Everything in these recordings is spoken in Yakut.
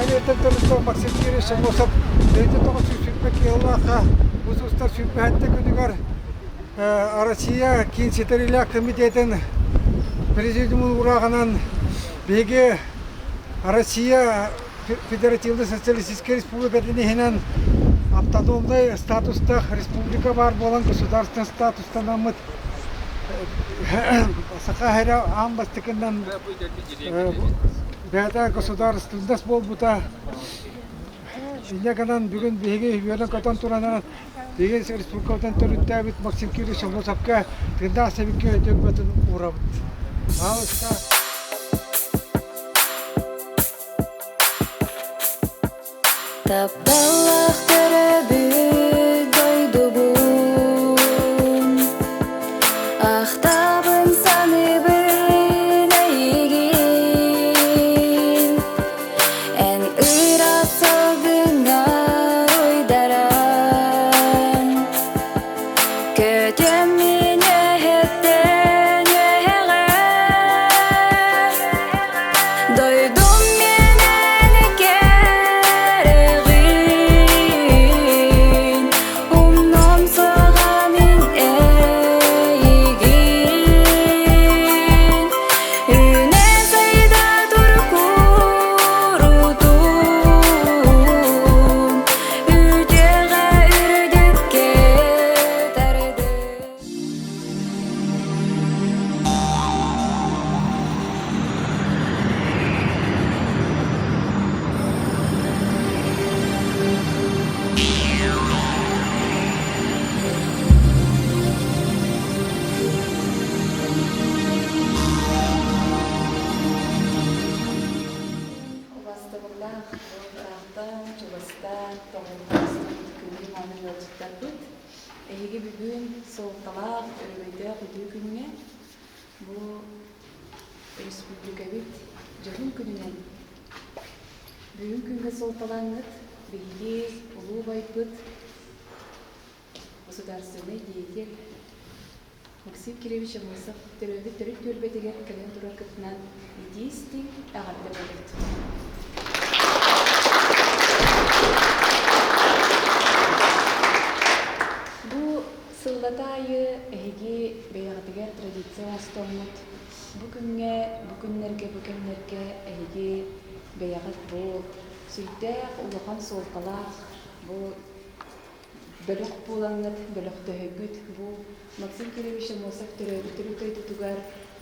нэһилиэктэн төрүттээх Максим Кириллович Аммосов 1920 киһилаахха бу устар 27 күнүгэр Россия Киин ситэриилээх комитетын президиумун уурааҕынан биһиги Россия Федеративнай Социалистическай Республикатын иһинэн автономнай статустаах республика баар буолан государственный статустанаммыт Саха сирэ аан бастакынан бэйэтэ государственность буолбута. Инньэ гынан бүгүн биһиги үөрэн-көтөн туран биһиги республикабытын төрүттээбит Максим Кириллович Аммосовка тыыннаах сэбиккэ өйдөбүлбүтүн уурабыт. Аалыска Тапталлаах төрөөбүт дойдубун Ахтабын саныыбын эйигин Эн ыраас салгыҥҥар уйдаран Көтөм мин үөһэттэн үөһэҕэ Дойдум миэнэ кэрэҕин, умнуом суоҕа мин эйигин. Үүнэ-сайда тур куурутун, үтүөҕэ үрдүккэ тардын. Убастабыллаах ыраахтан, чугастан тоҕуоруспут күндү-мааны ыалдьыттарбыт, Эһиги бүгүн суолталаах, өрөгөйдөөх үтүө күҥҥэ бу республикабыт дьоһун күнүнэн бүгүн күҥҥэ суолталаҥҥыт биһиги улуу убайбыт государственнай деятель Максим Кириллович Аммосов төрөөбүт төрүт түөлбэтигэр кэлэн тураргытынан итии-истиҥ эҕэрдэ буолбут. Бу сыллата аайы эһиги бэйэҕитигэр традиция оҥостоммут бу күҥҥэ, бу күннэргэ, бу кэмнэргэ эһиги бэйэҕит бу сүрдээх улахан суолталаах бу бөлөх буолаҥҥыт, бөлөхтөһөгүт. Бу Максим Кириллович Аммосов төрөөбүт төрүт дойдутугар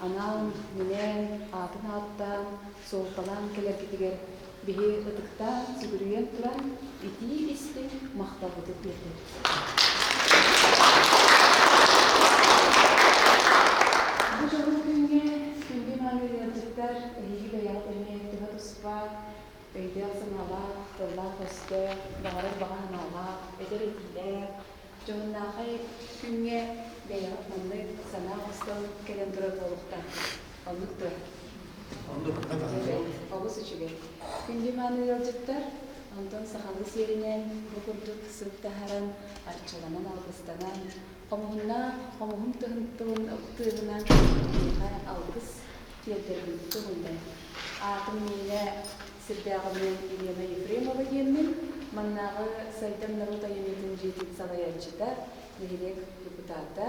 анаан, минээн, аатын ааттаан, суолталаан кэлэргитигэр биһи ытыктаан, сүгүрүйэн туран итии истиҥ махталбытын тиэрдэбит. Бу дьоһун күҥҥэ күндү мааны ыалдьыттар эһиги бэйэҕит эмиэ төһө туспа өйдөөх-санаалаах, тыллаах-өстөөх, баҕарар баҕа санаалаах, эдэр этиилээх, дьоһуннаахай күҥҥэ бэйэҕит маннык санаа оҥостон кэлэн турар буолуохтааххыт. Оннук дуо? Оннук. Олус үчүгэй. Күндү мааны ыалдьыттар, онтон сахалыы сиэринэн бу курдук сыт таһаран, арчыланан, алгыстанан, хомуһуннаах хомуһун тылын тыаһынан миэхэ алгыс тиэрдэрбин көҥүллээ. Аатым миэнэ сирдээҕинэн Елена Ефремова диэммин, маннааҕы Сайдам норуот айымньытын дьиэтин салайааччыта, нэһилиэк депутата,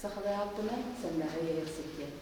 сахалыы ааппынан Сандаара Иэйэхсит диэн.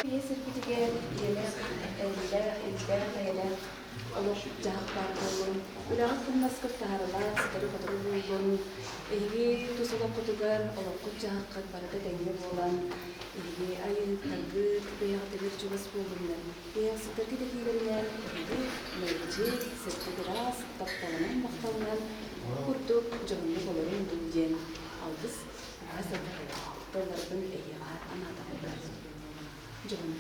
Ийэ сирбитигэр ийэлээх, эллээх, иллээх, эйэлээх олох дьаһах баар буоллун, үлэҕит-хамнаскыт таһаарылаах, ситэри-хотору буоллун, эһиги тус олоххутугар олоххут-дьаһаххыт барыта тэҥҥэ буолан, эһиги айыыһыттаргыт, бэйэҕитигэр чугас буоллуннар, Иэхситтэргит этиилэринэн эһиги мэлдьи сырдык ыраас тапталынан махталынан курдук дьоһуннук олоруҥ дуу диэн алгыс араас тылларбын эһиэхэ анаатахпына дьоһун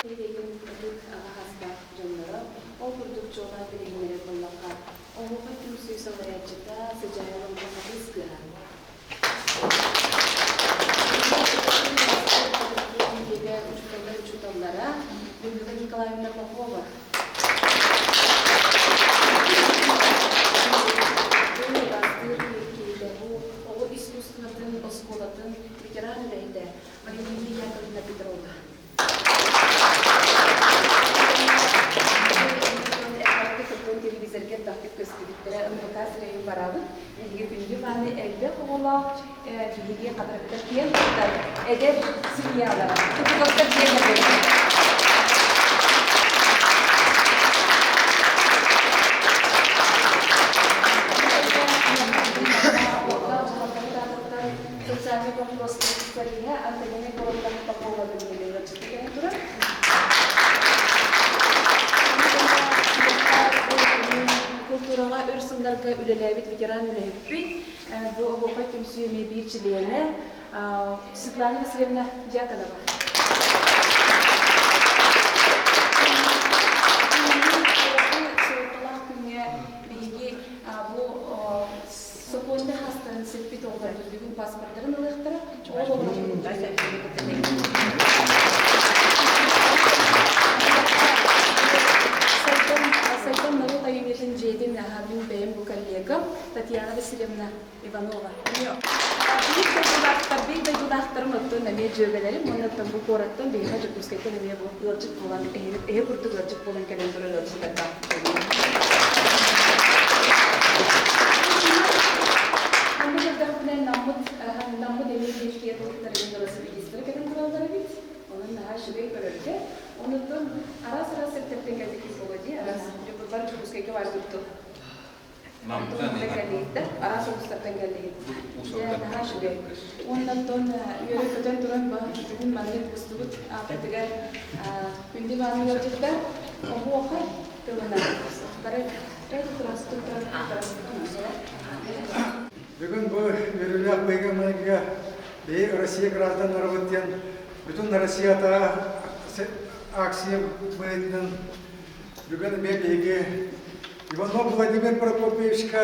Нэһилиэгин ытык аҕа хастаах дьонноро ол курдук чуолаан билиһиннэрэр буоллахха, Оһуохай түмсүү салайааччыта Сыдьаайа Лоҥкохатыыс кыыһа Учууталлар учууталлара Людмила Николаевна Попова. Оҕо искусствотын оскуолатын ветеран үлэһитэ Марина Яковлевна Петрова. Телевизорга элбэхтик көстүбүттэрэ НВК сирэйин барабыт. Биһиги күндү мааны элбэх оҕолоох биһиги хатырыктар киэн туттар эдэр семьялара. Тутуктар диэн Социальный боппуруостар специалиһа Антонина Егоровна Попова ыалдьыты турар. Култуураҕа өр сылларга үлэлээбит ветеран үлэһиппит, бу оһуохай түмсүү эмиэ биир чилиэнэ Светлана Васильевна Дьяконова. Суолталаах күҥҥэ биһиги бу Сокуонна хастарын сиппит оҕолорбут бүгүн паспортарын ылыахтара. Ол Сайдам норуот айымньытын дьиэтин мин бэйэм бу коллегам Татьяна Васильевна Иванова. Биир дойдулаахтар, биир дойдулаахтарым оттон эмиэ дьүөгэлэрим уонна оттон бу куораттан биһиэхэ Дьокуускайтан эмиэ бу ыалдьыт буолан эһи курдук ыалдьыт буолан кэлэн турар ыалдьыттардаах. Манна көрдөхпүнэ наммыт наммыт эмиэ биир киэн туттарыгын велосипедистара кэлэн тураллар эбит. Онон наһаа үчүгэй көрөргө. Онуттан араас-араас сирдэртэн кэлбит буолуо дии. Араас бар Дьокуускайга баар курдук. Намтан кэллигиттэр, араас улуустартан кэллигит. Дьэ, наһаа үчүгэй. Уонна оттон үөрэ-көтөн туран бүгүн маннык мустубут ааппытыгар күндү мааны ыалдьыттар оһуохай тылынан бары Бүгүн бу үөрүүлээх быһыыга-майгыга биһи Россия гражданнарыбыт диэн бүтүн Россиятааҕы акция быһыытынан бүгүн эмиэ биһиги Иванов Владимир Прокопьевичка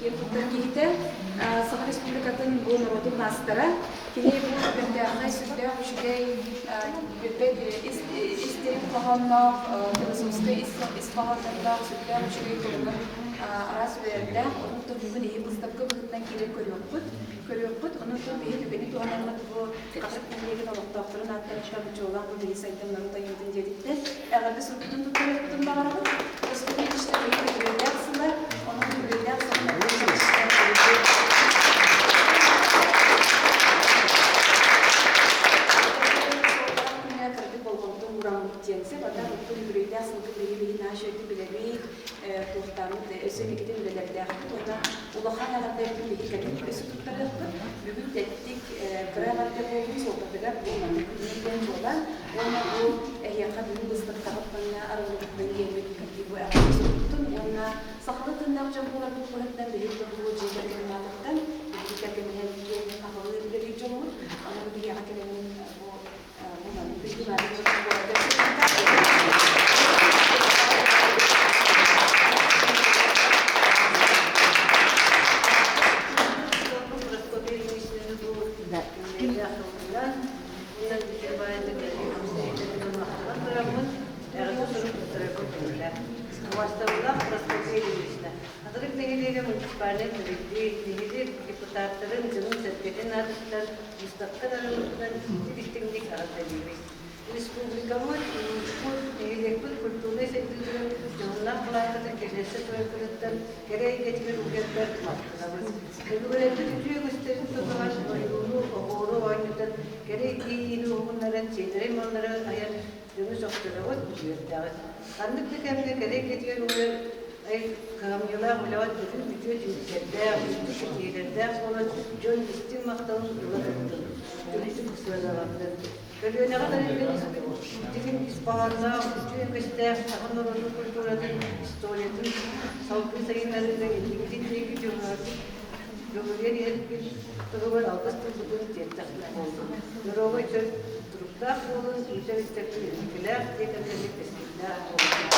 Киэн туттар киһитэ Саха Республикатын искусствотын бу норуотун маастара. Кини бу бэртээхэй, сүрдээх үчүгэй бүппэт ис дириҥ хоһоонноох, философскай ис хоһооннордоох, сүрдээх үчүгэй тылынан араас үлэлэрдээх. Онон бүгүн иһи быыстапка быһыытынан киирэн көрүөхпүт. Көрүөхпүт. Онон биһи түгэни туһанаммыт бу Хатырык нэһилиэгин олохтоохторун ааттарыттан чуолаан бу биһи сайдам норуот айымньытын дьиэтиттэн эҕэрдэ сурукпутун туттарыахпытын баҕарабыт. Прасковья биһи үбүлүөйдээх сыла, онон үбүлүөйдээх сылын кырдык болҕомто уураммыт диэн сөп. Ата бу үбүлүөйдээх сылгы биһи биһи наша үчүгэйдик билэбит, туохтааммыт өссө иккитин үлэлэрдээхпит уонна улахан эҕэрдэбитин биһи кэлин өссө туттарыахпыт. Бүгүн тэттик кыра эҕэрдэ буолбут суолтатыгар бу маннык күннэртэн чуолаан уонна бу эһиэхэ бүгүн быыстапкаҕыт манна арыллыбытынан диэммит бу эҕэрдэ сурукпутун уонна сахалыы тыыннаах дьон буоларбыт быһыытынан биһиги дьон бу дьиэ кэргэн аатыттан биһиги кэргэнинэн киэҥ сахалыы үлэлиир дьоммут онон биһиэхэ кэлэммит бу бу маннык күндү мааны буоларга Хатырык нэһилиэгэ муниципальнай тэриллии, нэһилиэк депутаттарын дьонун-сэргэтин аатыттан быыстапка нарылытынан итиитик-истиҥник эҕэрдэлиибит. Республикабыт, улууспут, нэһилиэкпит культурнай сайдыытыгар дьоһуннаах былааккатын киллэрсэ тураргытыттан кэрэ эйгэтигэр угуйаргар махтанабыт. Өбүгэлэрбит үтүө үгэстэрин тутуһан, ойууну, оһуору оонньотон, кэрэ иэйиини уһугуннаран, сиэдэрэй маллары айан дьону сөхтөрөҕүт, үөрдэҕит. Ханнык да кэмҥэ кэрэ эйгэтигэр угуйар кыһамньылаах үлэҕит бүтүн үтүө түмүктэрдээх, үрдүк ситиһиилэрдээх буолан, дьон истиҥ махталын ыла турдун, үрдүк сыаналаннын. Көлүөнэҕэ бэриллэн испит дьиҥин ис хоһоонноох, үтүө үгэстээх саха норуотун культуратын, историятын салгыы сайыннарыыга инникитин диэки дьулуһарбыт дьулуруйан иһэрбит туһугар алгыс тылбытын тиэртэхпит буоллун. Доруобай чөл туруктаах буолун, үүтэр истэрбит инникилээх, дьиэ кэргэммит кэскиллээх буолун.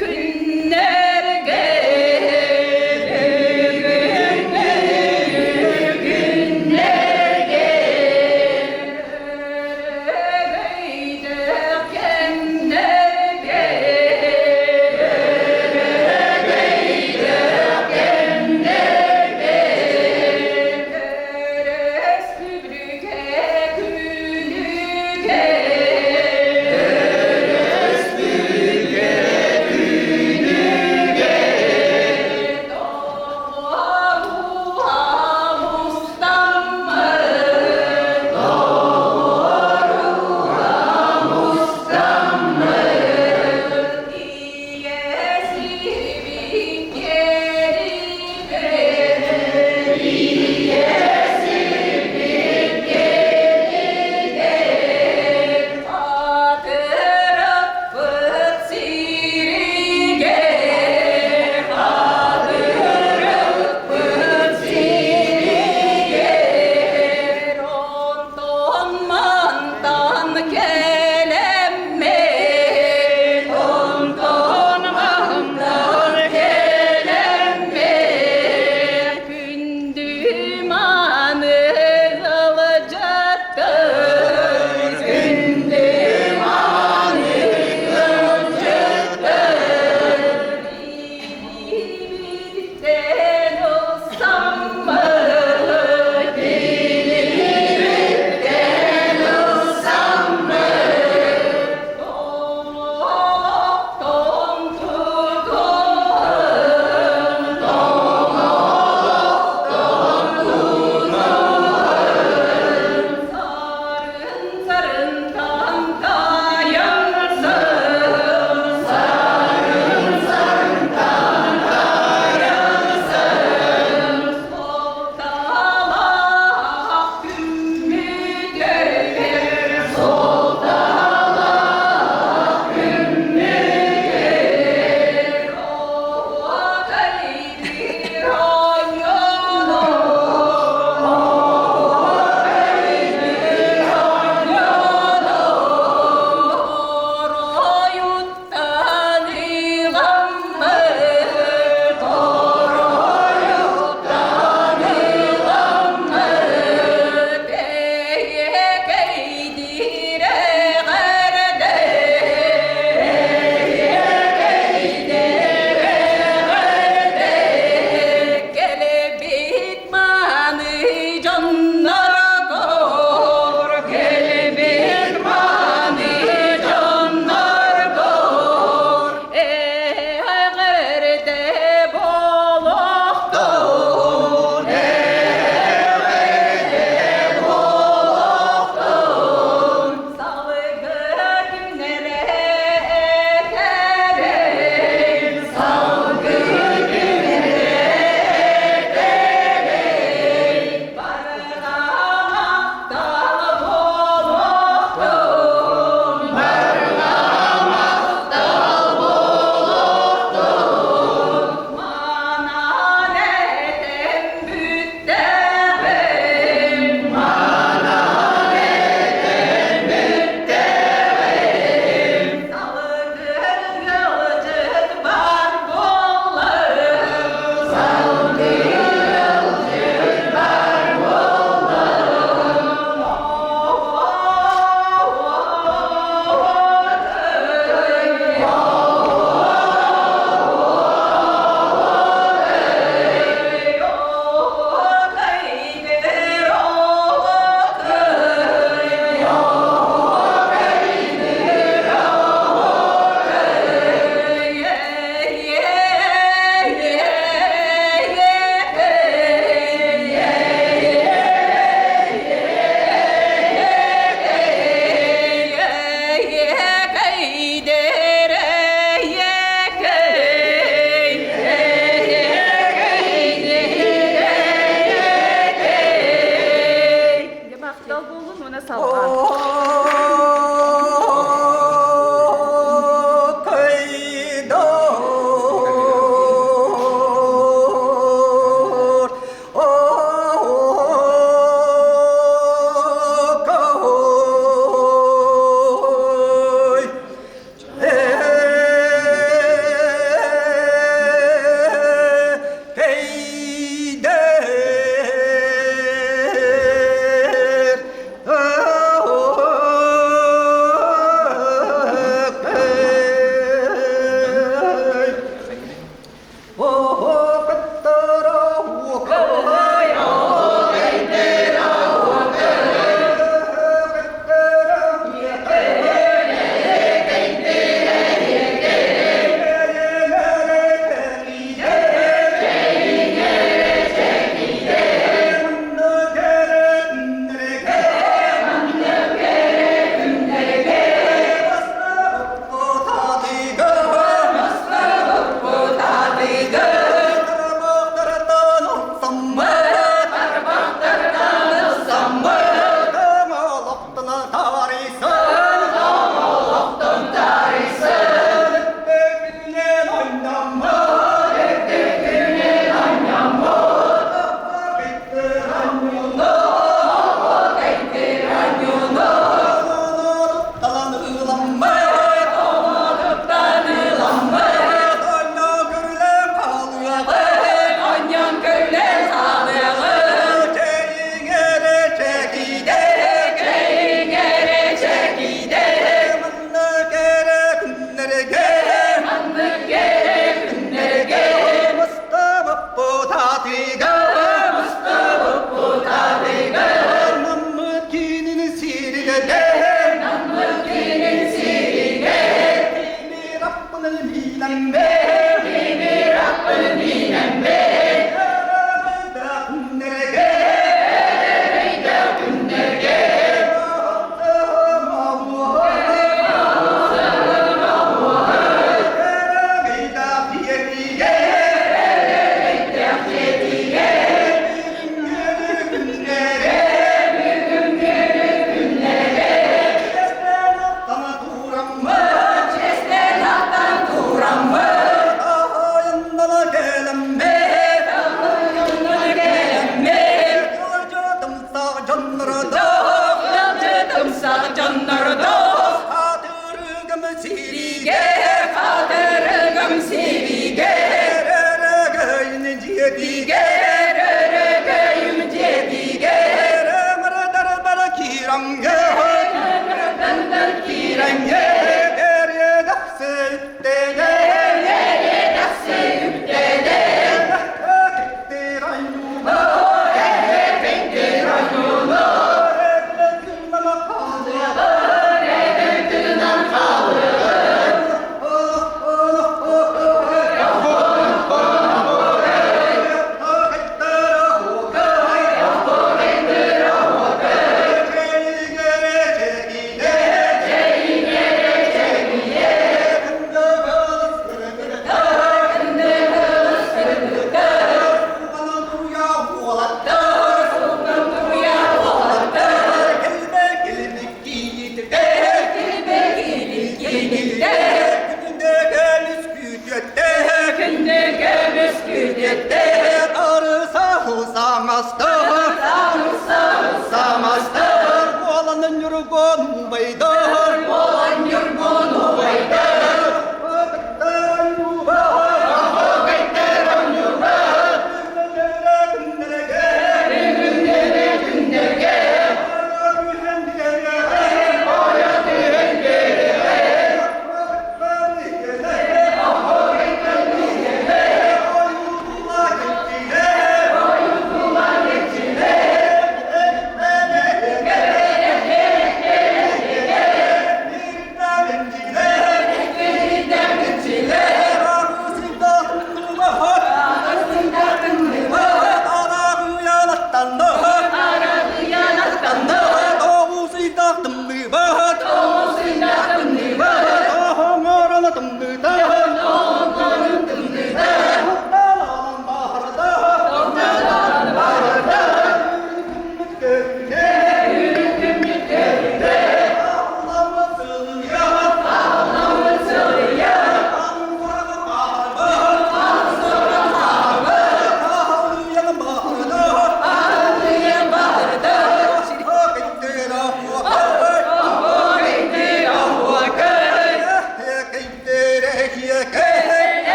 Күннэргэ. уонна салҕаан.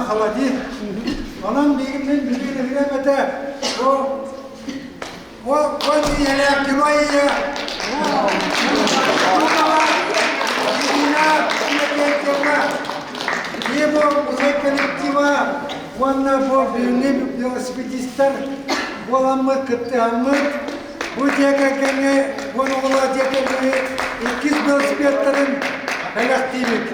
холоди. Онон биһиги мин билигин ыһыам этэ бу Ол ийэлээх герой ийэ Ибо музей коллектива уонна бу бүгүҥҥү велосипедистар буоламмыт кыттыһаммыт бу дьиэ кэргэҥҥэ уон оҕолоох дьиэ кэргэҥҥэ иккис велосипедтарын бэлэхтиибит.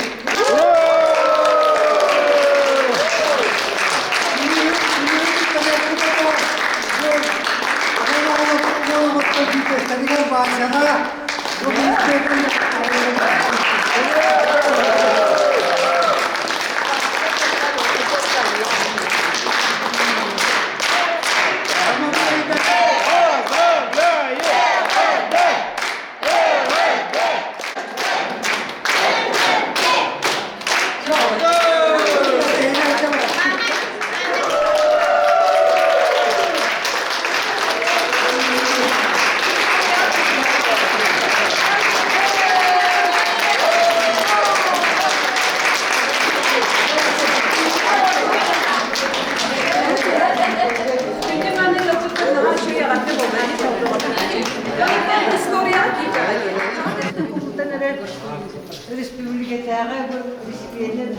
Республикатааҕы велосипединэн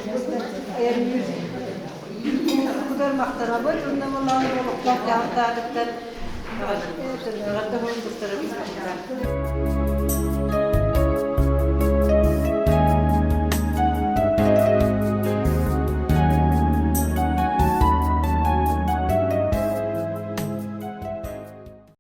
айанныыр кутар махтанабыт уонна мылаан олохтоох дьаһалтаатыттан эҕэрдэ туттарабыт.